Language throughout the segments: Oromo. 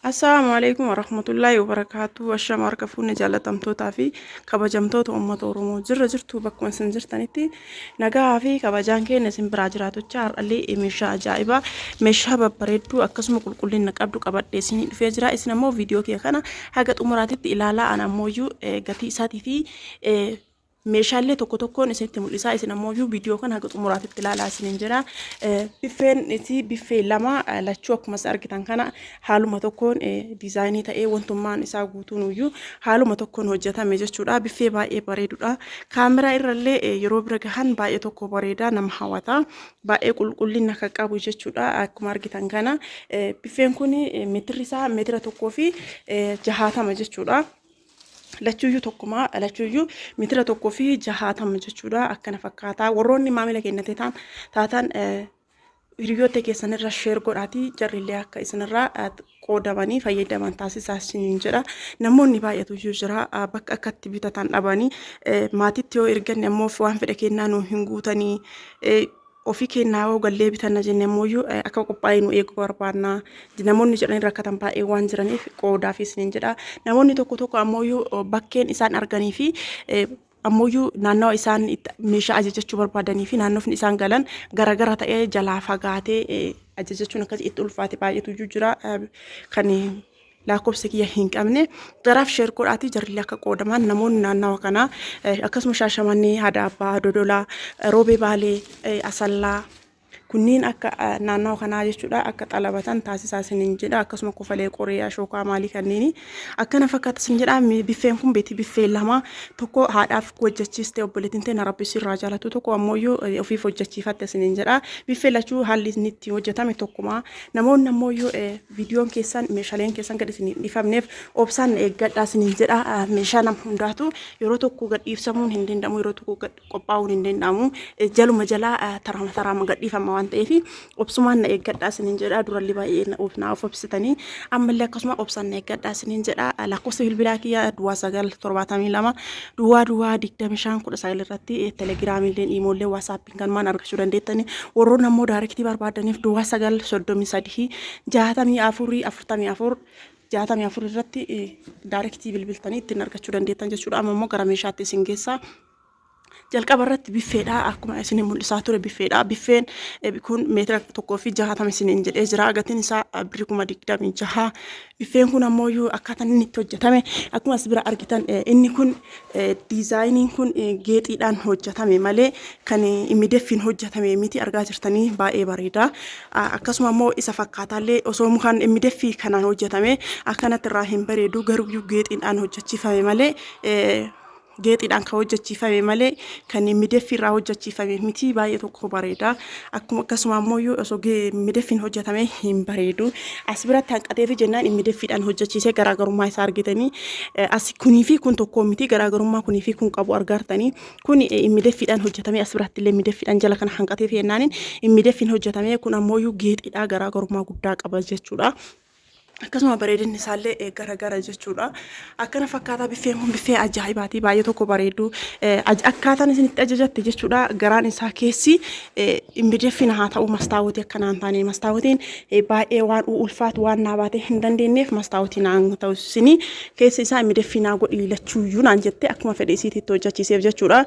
Assalaamu alaikum warahmatullaahi wabarakaatu. Ashama harka fuunne jaalatamtootaa fi kabajamtoota uummata Oromoo jirra jirtu bakkuma isin jirtanitti nagaa fi kabajaan keenya isin biraa jiraatochaa har'allee meeshaa ajaa'ibaa meeshaa babbareedduu akkasuma qulqullina qabdu qabadhee isinii dhufee jira. Isin ammoo viidiyoo kiyya kana haga xumuraatitti ilaalaa an ammooyyuu gatii isaatii fi meeshaalee tokko tokkoon isinitti mul'isaa isin ammoo viidiyoo kana haga xumuraatitti ilaalaa isiniin jira. Biffeen isii biffee lama lachuu akkuma isin argitan kana haaluma tokkoon diizaayinii ta'ee wantummaan isaa guutuun iyyuu haaluma tokkoon hojjetame jechuudha. Biffee baay'ee bareedudha. Kaameraa irrallee yeroo bira gahan baay'ee tokko bareeda nama hawwata. Baay'ee qulqullina kan qabu jechuudha. Akkuma argitan kana biffeen kun meetirri isaa 1.60 meetira jechuudha. Lachuuyyuu tokkuma, lachuuyyuu 1.60 meetira jechuudha. Akkana fakkaata. Warroonni maamila keenya taatan hiriyoota keessan irra share godhaatii jarrillee akka isinirraa qoodamanii fayyadaman taasisaa isiniin jedha. Namoonni baay'eetu iyyuu jira bakka akkatti bitatan dhabanii maatitti yoo erganne ammoo waan fedha kennaa nu hin guutanii ofii kennaa yoo gallee bitanna jenne ammoo akka qophaa'ee nu eeguu barbaanna. Namoonni jedhanii rakkatan baay'ee waan jiraniif qoodaaf isiniin jedha. Namoonni tokko tokko ammoo bakkeen isaan arganii fi ammoo naannawa isaan meeshaa ajajachuu barbaadanii fi naannofni isaan galan garagara ta'ee jalaa fagaatee ajajachuun akkasii itti ulfaate baay'eetu jira kan lakkoofsa kiyya hin qabne jaraaf share godhaatii jarrillee akka qoodaman namoonni naannawa kanaa akkasuma Shaashamannee, Hadaabaa, Dodolaa, Roobee Baalee, Asallaa kunniin akka naannawa kanaa jechuudha akka xalabatan taasisaa isiniin jedha. Akkasuma Kofalee, Qoree, Ashookaa maalii kanneeni akkana fakkaata isin jedha. Biffeen kun beeti biffee lama, tokko haadhaaf hojjechiiste obboleettiin ta'e na rabbi sirraa jaalatu, tokko ammoo ofiif hojjechiifatte isiniin jedha. Biffee lachuu haalli inni itti hojjetame tokkuma. Namoonni ammoo viidiyoon keessan meeshaaleen keessan gad isin hin dhiifamneef obsaan na eeggadhaa isiniin jedha. Meeshaa nama hundaatu yeroo tokko gad dhiibsamuun hin danda'amu, yeroo tokko gad qophaa'uun hin danda'amu. Jaluma jalaa tarama taraama gad dhiifama waan ta'eef obsumaan na eeggadhaa isiniin jedha. Duralli baay'ee naaf obsitanii ammallee akkasuma obsaan na eeggadhaa isiniin jedha. Lakkoofsa bilbilaa kiyya 09 72 00 25 19 irratti telegiraamiillee, iimoollee, waasaappiin kanumaan argachuu dandeettani. Warroonni ammoo direct barbaadaniif 09 33 64 44 64 irratti direct bilbiltanii ittiin argachuu dandeettan jechuudha. Amma immoo gara meeshaatti isin geessaa. Jalqaba irratti biffeedha. Akkuma isin mul'isaa ture biffeedha. Biffeen kun 1.60 meetira isiniin jedhee jira. Gatiin isaa birrii 26,000. Biffeen kun ammoo akkaataan inni itti hojjetame akkuma as bira argitan inni kun diizaayiniin kun geexiidhaan hojjetame malee kan MDF'n hojjetame miti. Argaa jirtanii, baay'ee bareeda. Akkasuma immoo isa fakkaataallee osoo mukaan MDF kanaan hojjetame akkanatti irraa hin bareedu, garuu geexiidhaan hojjechiifame malee, geexiidhaan kan hojjechiifame malee kan MDF irraa hojjechiifame miti. Baay'ee tokko bareeda. Akkuma akkasuma ammoo osoo MDF'n hojjetame hin bareedu. As biratti hanqatee fi jennaan MDF'dhaan hojjechiisee garaagarummaa isaa argitanii as kunii fi kun tokko miti. Garaagarummaa kunii fi kun qabu argartanii, kun MDF'dhaan hojjetame, as biratti illee MDF'dhaan jala kana hanqatee fi jennaan MDF'n hojjetame, kun ammoo geexiidha, garaagarummaa guddaa qaba jechuudha. Akkasuma bareedinni isaallee garagara jechuudha. Akkana fakkaataa biffeen kun biffee ajaa'ibaati. Baay'ee tokko bareedu. Akkaataan isin itti ajajatte jechuudha. Garaan isaa keessi MDF'n haa ta'u, mastaawotii akkanaan taane, mastaawotiin baay'ee waan ulfaatu waan naa baatee hin dandeenyeef mastaawotii naan ta'u, isinii keessa isaa MDF naa godhi lachuuyyuu naan jette, akkuma fedhe isiititti hojjechiiseef jechuudha.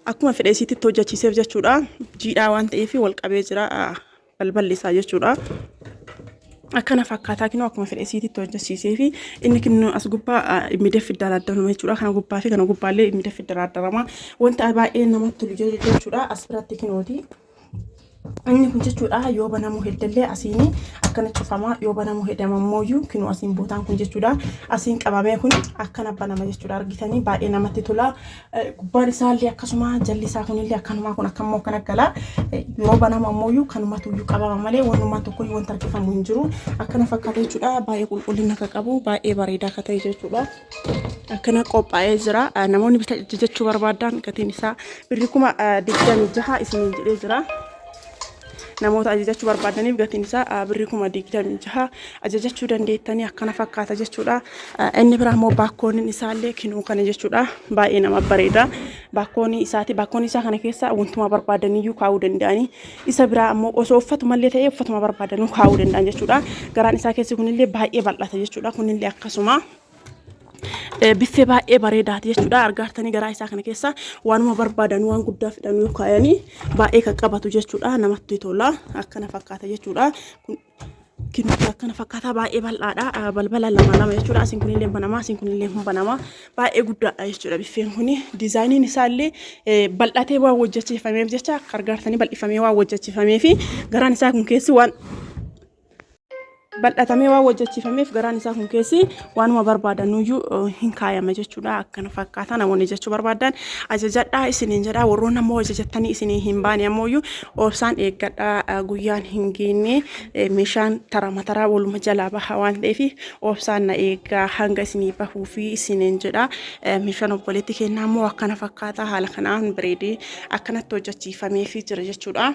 Akkuma fedhe isiititti hojjechiiseef jechuudha. Jiidhaa waan ta'eef wal qabee jira balballi isaa jechuudha. Akkana fakkaataa kinoo akkuma fedhe isiititti hojjechiisee fi inni kinoo as gubbaa MDF daraaddarama jechuudha. Kana gubbaa fi kana gubbaallee MDF daraaddarama. Wanta baay'ee namatti tolu jechuudha. As biratti kinooti. Inni kun jechuudha yoo banamuu heddallee asiin akkana cufamaa, yoo banamuu heddama ammoo kinoo asiin bootaan kun jechuudha. Asiin qabamee kun akkana banama jechuudha. Argitanii, baay'ee namatti tola. Gubbaan isaallee akkasuma, jalli isaa kunillee akkanumaa, kun akkammoo akkana gala. Yeroo banamu ammoo kanumatu iyyuu qabama malee wantummaan tokko iyyuu wanta harkifamu hin jiru. Akkana fakkaata jechuudha. Baay'ee qulqullina akka qabu, baay'ee bareedaa akka ta'e jechuudha. Akkana qophaa'ee jira. Namoonni bitachuu barbaadan gatiin isaa birrii 26,000 isiniin jedhee jira. Namoota ajajachuu barbaadaniif gatiin isaa birrii 26,000 ajajachuu dandeettanii akkana fakkaata jechuudha. Inni biraa immoo baakkooniin isaallee kinoo kana jechuudha. Baay'ee nama bareeda. Baakkoonii isaati. Baakkoonii isaa kana keessa wantuma barbaadaniyyuu kaa'uu danda'anii. Isa biraa ammoo osoo uffatumallee ta'ee uffatuma barbaadanuu kaa'uu danda'an jechuudha. Garaan isaa keessi kunillee baay'ee bal'ata jechuudha. Kunillee akkasuma. Biffee baay'ee bareedaati jechuudha. Argaartanii garaa isaa kana keessa waanuma barbaadan waan guddaa fidhan yoo kaayanii baay'ee kan qabatu jechuudha. Namatti tola. Akkana fakkaata jechuudha. Kun kinuuti akkana fakkaata baay'ee bal'aadha. Balbala lama lama jechuudha. Asiin kunillee banamaa, asiin kunillee hin banamaa. Baay'ee guddaadha jechuudha biffeen kuni. Diizaayiniin isaallee bal'atee waan hojjechiifameef jecha akka argaartanii bal'ifamee waan hojjechiifameefi garaan isaa kun keessi waan bal'atamee waan hojjechiifameef garaan isaa kun keessi waanuma barbaadanuyyuu hin kaayama jechuudha. Akkana fakkaata namoonni jechuu barbaadan ajajadhaa isiniin jedha. Warroonni ammoo ajajattanii isinii hin baane ammooyyuu obsaan eeggadhaa guyyaan hin geenye meeshaan tara mataraa waluma jalaa baha waan ta'eef obsaan na eeggaa hanga isinii bahuu fi isiniin jedha. Meeshaan obboleetti kennaa ammoo akkana fakkaata haala kanaan bareedee akkanatti hojjechiifameefii jira jechuudha.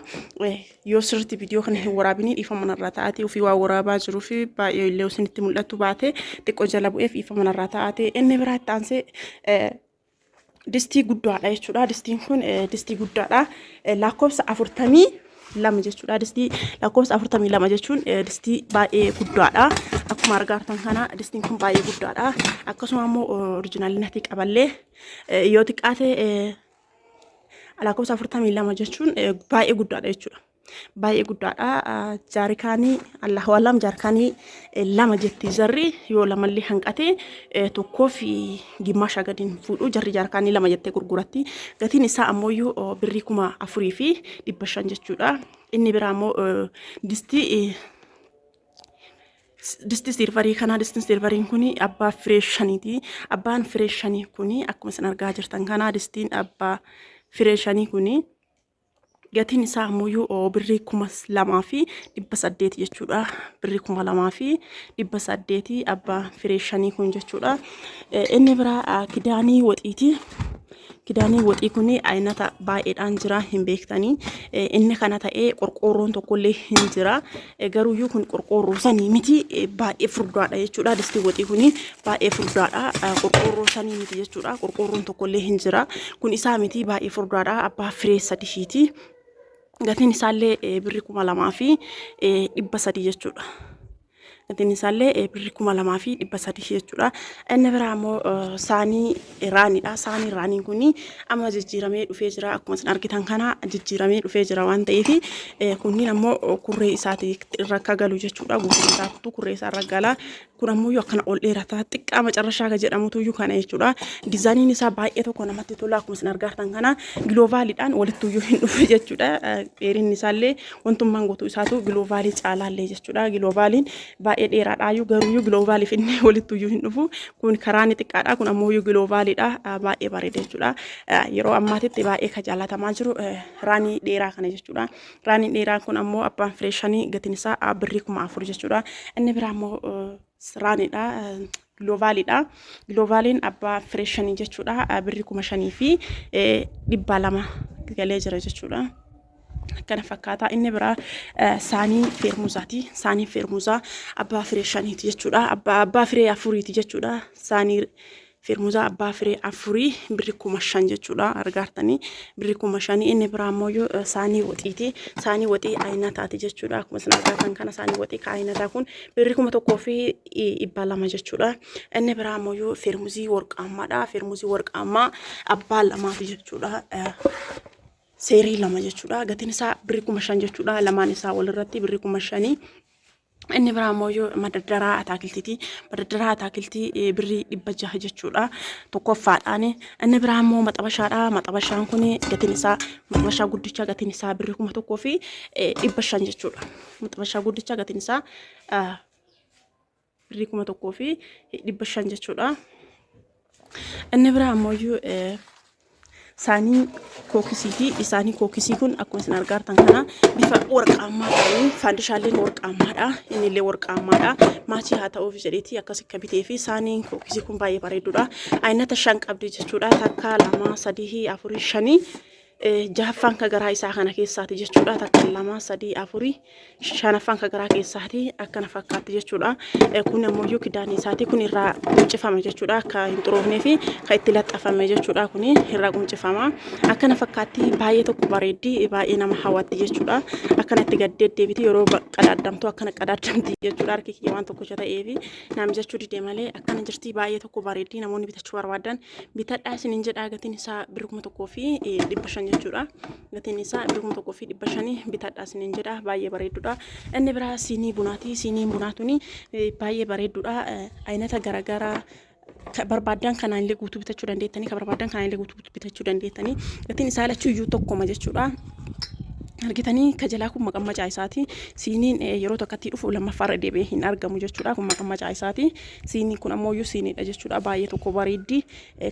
Yoo sirriitti viidiyoo kana hin waraabinii dhiifama narraa ta'aate ofii waa waraabaa jiruu fi baay'ee illee isinitti mul'atu baate xiqqoo jala bu'eef dhiifama narraa ta'aate. Inni biraa itti aansee distii guddaadha jechuudha. Distiin kun distii guddaadha. Lakkoofsa 42 jechuudha. Distii lakkoofsa 42 jechuun distii baay'ee guddaadha. Akkuma argaa jirtan kana distiin kun baay'ee guddaadha. Akkasuma immoo orijinaalinatii qaballee yoo xiqqaate lakkoofsa 42 jechuun baay'ee guddaadha jechuudha. Baay'ee guddaadha. Jaarikaanii Allahu alam jaarikaanii lama jetti jarri yoo lamallee hanqate tokkoo fi gimmaasha gadiin fuudhu jarri jaarikaanii lama jettee gurguratti. Gatiin isaa ammoo birrii 4500 jechuudha. Inni biraa immoo distii Distii silvarii kanaa distiin silvariin kun abbaa firee shaniiti. Abbaan firee shanii kun akkuma isin argaa jirtan kanaa distiin abbaa firee shanii kun gatiin isaa ammoo birrii 2800 jechuudha. Birrii 2800 abbaa firee shanii kun jechuudha. Inni biraa kidaanii waxiiti. Kidaanii waxii kun aynata baay'eedhaan jira hin beektanii. Inni kana ta'ee qorqoorroon tokkollee hin jira. Garuuyyuu kun qorqoorroo sanii miti baay'ee furdaadha jechuudha. Distii waxii kun baay'ee furdaadha. Qorqoorroo sanii miti jechuudha. Qorqoorroon tokkollee hin jira. Kun isaa miti baay'ee furdaadha. Abbaa firee sadihiiti. Gatiin isaallee birrii 2300 jechuudha. Gatiin isaallee birrii 2300 jechuudha. Inni biraa immoo saanii raaniidha. Saanii raaniin kun amma jijjiiramee dhufee jira. Akkuma isin argitan kana jijjiiramee dhufee jira waan ta'eef kunniin ammoo kurree isaati irra akka galu jechuudha. Guutuun isaatu kurree isaa irra gala. Kun ammoo yoo akkana ol dheerataa xiqqaa macarrashaa kan jedhamutu iyyuu kana jechuudha. Diizaayiniin isaa baay'ee tokko namatti tola. Akkuma isin argartan kana giloovaaliidhaan walitti iyyuu hin dhufe jechuudha. Dheerinni isaallee wantummaan guutuu isaatu giloovaalii caalaallee jechuudha. Giloovaaliin baay'ee dheeraadhaayyuu garuuyyuu giloovaaliif inni walitti iyyuu hin dhufu. Kun karaa inni xiqqaadha. Kun ammoo iyyuu giloovaaliidha. Baay'ee bareeda jechuudha. Yeroo ammaatitti baay'ee kan jaalatamaa jiru raanii dheeraa kana jechuudha. Raaniin dheeraan kun ammoo abbaan firee shanii gatiin isaa birrii 4000 jechuudha. Inni biraa ammoo raaniidha. Giloovaaliidha. Giloovaaliin abbaa firee shanii jechuudha. Birrii 5200 galee jira jechuudha. Akkana fakkaata. Inni biraa saanii feermuzaati. Saaniin feermuzaa abbaa firee shaniiti jechuudha. Abbaa firee afuriiti jechuudha. Saanii feermuzaa abbaa firee afurii birri 5000 jechuudha. Argaartanii birri 5000. Inni biraa immoo saanii waxiiti. Saanii waxii ayinataati jechuudha. Akkuma isin argaatan kana saanii waxii ka ayinataa kun birri 1200 jechuudha. Inni biraa immoo feermuzii warqaammaadha. Feermuzii warqaammaa abbaa lamaati jechuudha. Seerii lama jechuudha. Gatiin isaa birri 5000 jechuudha. Lamaan isaa walirratti birri 5000. Inni biraa immoo madaddaraa ataakiltiiti. Madaddaraa ataakiltii birrii 600 jechuudha. Tokkoffaadhaan. Inni biraa immoo maxabashaadha. Maxabashaan kun gatiin isaa maxabashaa guddicha gatiin isaa birrii 1500 jechuudha. Maxabashaa guddicha gatiin isaa birrii 1500 jechuudha. Inni biraa ammoo saanii kookisiiti. Isaanii kookisii kun akkuma isin argaa jirtan kana bifa warqaammaa ta'een faandishaalleen warqaammaadha. Inni illee warqaammaadha. Maachii haa ta'uuf jedheeti akkas akka bitee fi saaniin kookisii kun baay'ee bareedduudha. Aynata shan qabdi jechuudha. Takka, lama, sadii, afurii, shanii. Jahaffaan ka garaa isaa kana keessaati jechuudha. Takka lama sadii afurii shanaffaan ka garaa keessaati akkana fakkaatti jechuudha. Kun ammoo kidaanii isaati kun irraa quncifama jechuudha. Akka hin xuroofnee fi kan itti laxxafame jechuudha. Kun irraa quncifama. Akkana fakkaatti baay'ee tokko bareeddi baay'ee nama hawwatti jechuudha. Akkana itti gad deddeebiti yeroo qadaaddamtu akkana qadaaddamti jechuudha. Harki kiyya waan tokkocha ta'eefi naam jechuu dide malee akkana jirti baay'ee tokko bareeddi namoonni bitachuu barbaadan bitadhaa isiniin jedhaa gatiin isaa birri 1500 jechuudha. Gatiin isaa birri 1500 bitadhaa isiniin jedhaa baay'ee bareedduudha. Inni biraa siinii bunaati. Siiniin bunaa tuni baay'ee bareedduudha. Aynata garaagaraa barbaadan kanaan illee guutuu bitachuu dandeettanii kan barbaadan kanaan illee guutuu bitachuu dandeettanii gatiin isaa lachuu iyyuu tokkoma jechuudha. Argitanii ka jalaa kun maqammacaa isaati. Siiniin yeroo tokkotti dhufu lammaffaarra deebi'ee hin argamu jechuudha. Kun maqammacaa isaati. Siiniin kun ammoo iyyuu siiniidha jechuudha. Baay'ee tokko bareeddi.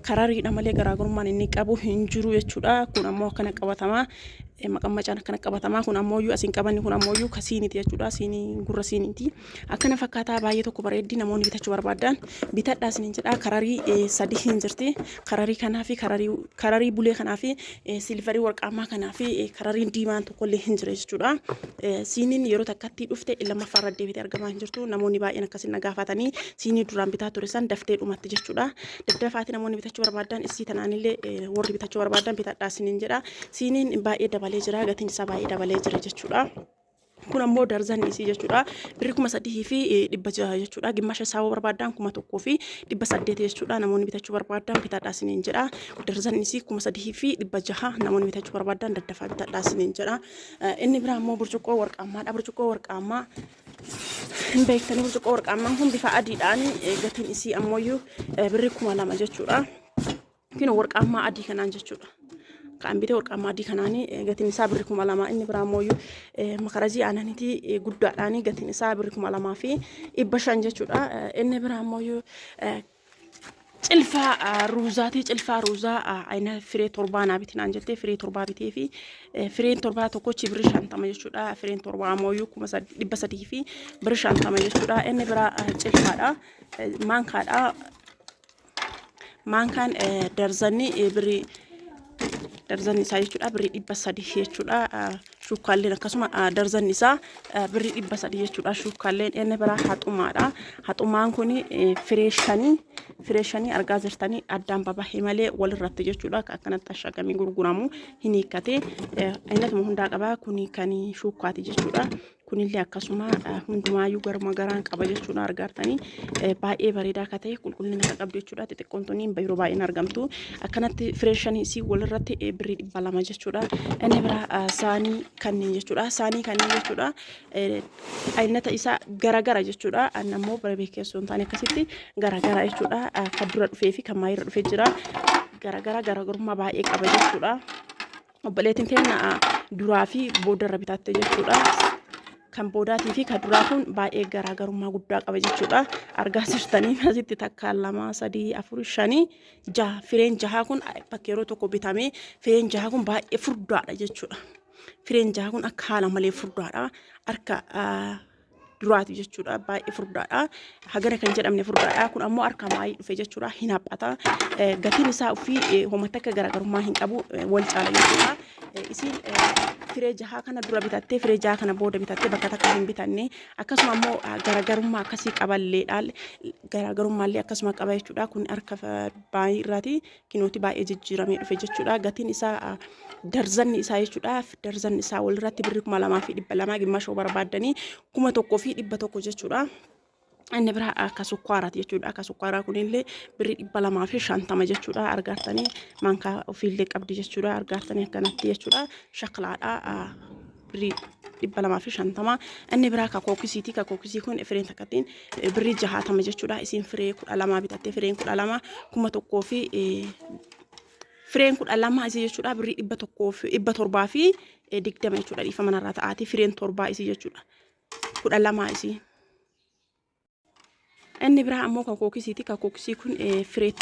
Karariidha malee garaagarummaan inni qabu hin jiru jechuudha. Kun ammoo akkana qabatama. Maqammacaan akkana qabatama. Kun ammoo iyyuu asiin qabanni kun ammoo iyyuu ka siiniiti jechuudha. Siinii gurra siiniiti. Akkana fakkaataa baay'ee tokko bareeddi namoonni bitachuu barbaadan bitadhaa isiniin jedha. Kararii sadii hin jirti. Kararii kanaa fi kararii bulee kanaa fi silvarii warqaamaa kanaa fi karariin diimaan tokkollee hin jire jechuudha. Siiniin yeroo takkatti dhufte lammaffaa irra deebitee argamaa hin jirtu. Namoonni baay'een akkasiin na gaafatanii siinii duraan bitaa ture san daftee dhumatti jechuudha. Daddafaati namoonni bitachuu barbaadan isii tanaanillee warri bitachuu barbaadan bitadhaa isiniin jedha. Siiniin baay'ee dabalee jira. Gatiin isaa baay'ee dabalee jira jechuudha. Kun ammoo darzan isii jechuudha. Birri 3600 jechuudha. Gimmasha isaa yoo barbaadan 1800 jechuudha. Namoonni bitachuu barbaadan bitadhaa isiniin jedha. Darzan isii 3600 namoonni bitachuu barbaadan daddafaa bitadhaa isiniin jedha. Inni biraa ammoo burcuqqoo warqaammaadha. Burcuqqoo warqaammaa hin beektanii burcuqqoo warqaammaan kun bifa adiidhaan gatiin isii ammoo birri 2000 jechuudha. Kun warqaammaa adii kanaan jechuudha. Kan bite warqaammaa adii kanaan gatiin isaa birri 2000 inni biraa immoo makarajii aananiitii guddaadhaan gatiin isaa birri 2500 jechuudha. Inni biraa immoo cilfaa ruuzaatii cilfaa ruuzaa ayina firee torbaa naa biti naan jettee firee torbaa bitee fi fireen torbaa tokkochi birri 50 jechuudha. Fireen torbaa ammoo 300 fi birri 50 jechuudha. Inni biraa cilfaadha. Maankaadha. Maankaan darzanni birrii darzanni isaa jechuudha birrii 300 jechuudha. Shukkaalleen akkasuma darzanni isaa birrii 300 jechuudha. Shukkaalleen inni biraa haxumaadha. Haxumaan kun firee shanii firee shanii argaa jirtanii addaan babahee malee walirratti jechuudha. Akkanatti ashagamee gurguramu hin hiikkate. Innatuma hundaa qaba. Kuni kan shukkaati jechuudha. Kunillee akkasuma hundumaayyuu garuma garaan qaba jechuudha argaartanii baay'ee bareedaa akka ta'e qulqullina akka qabdu jechuudha. Xixiqqoon tuni yeroo baay'een argamtu. Akkanatti firee shanii isii walirratti birrii 200 jechuudha. Inni biraa saanii kanneen jechuudha. Saanii kanneen jechuudha. Aynata isaa garagara jechuudha. Anni ammoo bara beekeessoo hin taane akkasitti garagara jechuudha. Kan dura dhufee fi kan maayirra dhufee jira. Garagara garagarummaa baay'ee qaba jechuudha. Obboleettiin teenna duraa fi boodarra bitatte jechuudha. Kan boodaatii fi kan duraa kun baay'ee garaagarummaa guddaa qaba jechuudha. Argaa jirtanii asitti takka lama sadii afur shanii jaha fireen jahaa kun bakka yeroo tokko bitamee fireen jahaa kun baay'ee furdaadha jechuudha. Fireen jahaa kun akka haala malee furdaadha. Harka duraati jechuudha. Baay'ee furdaadha. Hagana kan jedhamne furdaadha. Kun ammoo harka maayii dhufe jechuudha. Hin haphata. Gatiin isaa ofii homa takka garaagarummaa hin qabu. Wal caala jechuudha. Isiin firee jahaa kana dura bitattee firee jahaa kana booda bitattee bakka takka hin bitanne. Akkasuma ammoo garaagarummaa akkasii qaballeedha. Garaagarummaallee akkasuma qaba jechuudha. Kun harka baay'ee irraati. Kinooti baay'ee jijjiiramee dhufe jechuudha. Gatiin isaa darzanni isaa jechuudha. Darzanni isaa walirratti birrii 2200 gimmaashoo barbaaddanii 1100 jechuudha. Inni biraa akka sukkaaraati jechuudha. Akka sukkaaraa kunillee birrii 250 jechuudha. Argaartanii maankaa ofiillee qabdi jechuudha. Argaartanii akkanatti jechuudha. Shaklaadha. Birrii 250. Inni biraa ka kookisiiti. Ka kookisii kun fireen takkattiin birrii 60 jechuudha. Isiin firee 12 bitattee fireen 12 1000 fi fireen 12 isii jechuudha. Birrii 107 fi 20 jechuudha. Dhiifama narraa ta'aati. Fireen torbaa isii jechuudha. 12 isii. Inni biraa ammoo ka kookisiiti. Ka kookisii kun firee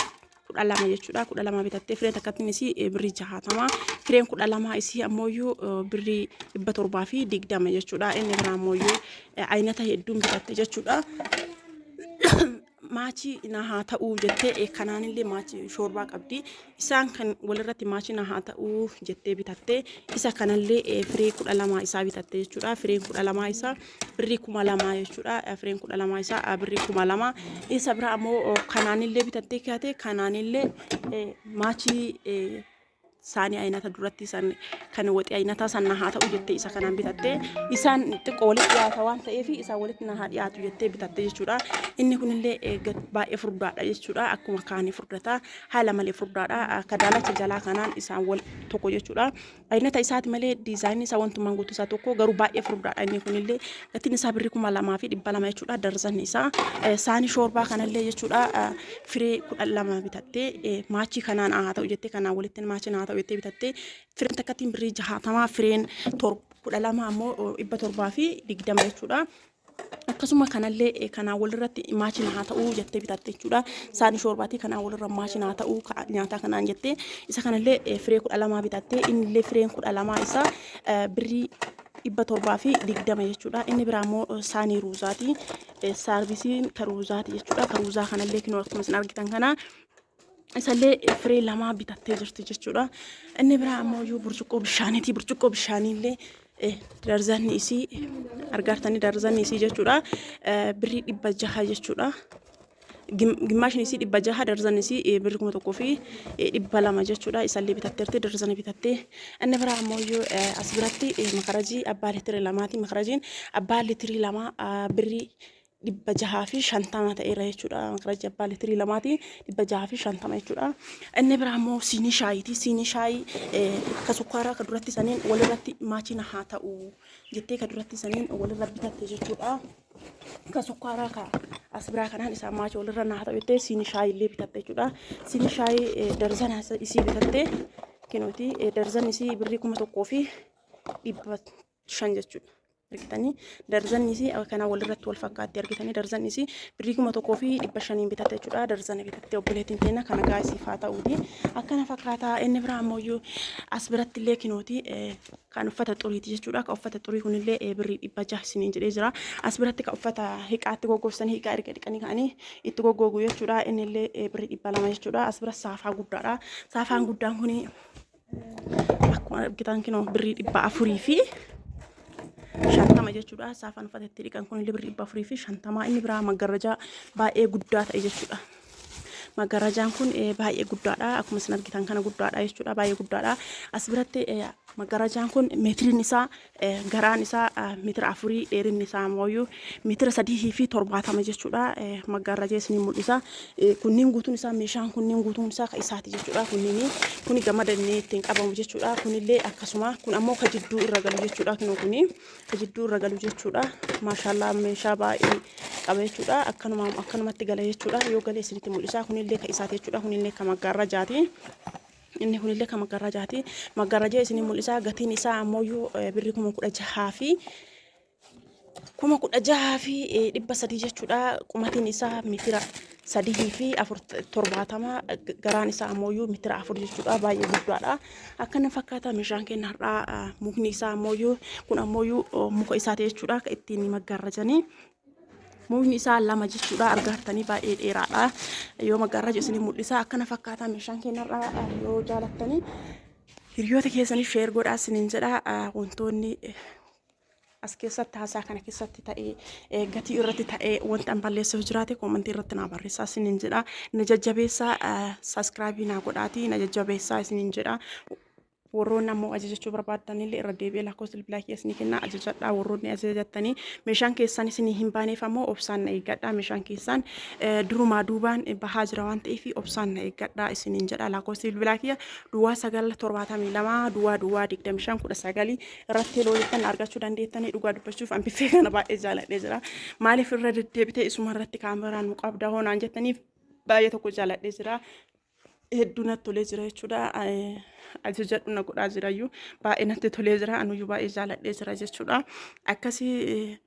12 jechuudha. 12 bitattee firee takkattiin isii birrii 60. Fireen 12 isii ammoo birrii 720 jechuudha. Inni biraa ammoo aynata hedduun bitatte jechuudha. Maachii na haa ta'uu jettee kanaanillee maachii shoorbaa qabdi. Isaan kan walirratti maachii na haa ta'uu jettee bitatte. Isa kanallee firee 12 isaa bitatte jechuudha. Fireen 12 isaa birrii 2000 jechuudha. Fireen 12 isaa birrii 2000. Isa biraa ammoo kanaanillee bitattee kaate kanaanillee maachii saanii aynata duratti san kan waxii aynataa san na haa ta'u jettee isa kanaan bitatte. Isaan xiqqoo walitti dhiyaata waan ta'eef isaan walitti na haa dhiyaatu jettee bitatte jechuudha. Inni kunillee baay'ee furdaadha jechuudha. Akkuma kaanii furdata haala malee furdaadha. Akka daalacha jalaa kanaan isaan wal tokko jechuudha. Aynata isaati malee diizaayinii isaa wantummaan guutuu isaa tokko garuu baay'ee furdaadha. Inni kunillee gatiin isaa birrii 2200 jechuudha. Darzanni isaa saanii shoorbaa kanallee jechuudha firee 12 bitattee maachii kanaan haa ta'u jettee kanaan walitti maachiin haa ta'u jettee bitattee fireen takkattiin birrii 60 fireen 12 ammoo 720 jechuudha. Akkasuma kanallee kanaan walirratti maachiin haa ta'u jettee bitatte jechuudha. Saanii shoorbaatii kanaan walirra maachiin haa ta'u nyaataa kanaan jettee isa kanallee firee 12 bitattee innillee fireen 12 isaa birrii 720 jechuudha. Inni biraa immoo saanii ruuzaati. Saarvisiin kan ruuzaati jechuudha. Kan ruuzaa kanallee kinoo akkuma isin argitan kana isallee firee lamaa bitattee jirti jechuudha. Inni biraa ammoo iyyuu burcuqqoo bishaaniiti. Burcuqqoo bishaaniillee darzanni isii argaartanii darzanni isii jechuudha. Birrii 600 jechuudha. Gimmaashni isii 600 darzanni isii birrii 1200 jechuudha. Isallee bitatteerti darzana bitattee. Inni biraa ammoo iyyuu as biratti makarajii abbaa liitirii lamaati. Makarajiin abbaa liitirii lamaa birrii 650 ta'eera jechuudha. Makarajii abbaa liitirii lamaati 650 jechuudha. Inni biraa immoo siinii shaayiiti. Siinii shaayii ka sukkaaraa ka duratti saniin walirratti maachina haa ta'u jettee ka duratti saniin walirra bitatte jechuudha. Ka sukkaaraa ka as biraa kanaan isaan maachii walirra naa ta'u jettee siinii shaayii illee bitatte jechuudha. Siinii shaayii darzana isii bitatte kinooti darzan isii birrii 1500 jechuudha. Argitanii darzanni isii kana walirratti wal fakkaatti argitanii darzanni isii birrii 1500 bitatte jechuudha. Darzana bitatte obboleettiin teenya kana gaa isiif haa ta'uuti. Akkana fakkaataa inni biraa ammoo as biratti illee kinooti kan uffata xuriiti jechuudha. Kan uffata xurii kunillee birrii 600 isiniin jedhee jira. As biratti kan uffata hiqaatti goggogsanii hiqaa erga dhiqanii ka'anii itti goggoogu jechuudha. Innillee birrii 200 jechuudha. As bira saafaa guddaadha. Saafaan guddaan kuni akkuma argitan kinoo birrii 450 jechuudha. Saafaan uffata itti dhiqan kunillee birrii 450. Inni biraa maggarrajaa baay'ee guddaa ta'e jechuudha. Maggarrajaan kun baay'ee guddaadha. Akkuma isin argitan kana guddaadha jechuudha. Baay'ee guddaadha. As biratti maggarrajaan kun meetiriin isaa garaan isaa meetira afurii dheerinni isaa ammoo meetira 3 fi 70 jechuudha. Maggarrajaa isinii mul'isa. Kunniin guutuun isaa meeshaan kunniin guutuun isaa kan isaati jechuudha. Kunniin kuni gamada inni ittiin qabamu jechuudha. Kunillee akkasuma kun ammoo ka jidduu irra galu jechuudha. Kunoo kuni ka jidduu irra galu jechuudha. Maashaallaa meeshaa baay'ee qaba jechuudha. Akkanuma akkanumatti gala jechuudha. Yoo galee isinitti mul'isa. Kunillee ka isaati jechuudha. Kunillee ka maggaarrajaati. Inni kunillee ka maggaarrajaati. Maggaarrajaa isinii mul'isa. Gatiin isaa ammoo birrii 16,300 jechuudha. Qumatiin isaa meetira sadii fi afur 70 garaan isaa ammoo meetira 4 jechuudha. Baay'ee guddaadha. Akkana fakkaata meeshaan keenya har'aa mukni isaa ammoo kun ammoo muka isaati jechuudha. Kan ittiin maggaarrajanii. Mukni isaa lama jechuudha. Argaartanii baay'ee dheeraadha. Yoo maggaarraju isinii mul'isa. Akkana fakkaata meeshaan keenya har'aa yoo jaalattanii hiriyoota keessaniif share godhaa isiniin jedha. Wantoonni as keessatti haasaa kana keessatti ta'ee gatii irratti ta'ee wanta an balleessuuf jiraate koomantii irratti naa barreessaa isiniin jedha. Na jajjabeessaa subscribe naa godhaatii na jajjabeessaa isiniin jedha. Warroonni ammoo ajajachuu barbaadan illee irra deebi'ee lakkoofsa bilbilaa kiyya isinii kennaa ajajadhaa. Warroonni ajajattanii meeshaan keessan isinii hin baaneef ammoo obsaan na eeggadhaa. Meeshaan keessan durumaa duubaan bahaa jira waan ta'eef obsaan na eeggadhaa isiniin jedha. Lakkoofsi bilbilaa kiyya 0972 00 25 19 irratti yeroo jettan argachuu dandeettanii. Dhugaa dubbachuuf an biffee kana baay'ee jaaladhee jira. Maaliif irra deddeebitee isuma irratti kaameraan nu qabda hoo naan jettaniif baay'ee tokko jaaladhee jira. Hedduu natti tolee jira jechuudha. Ajajadhu na godhaa jirayyuu baay'ee natti tolee jira. Anuyyuu baay'ee jaaladhee jira jechuudha. Akkasii.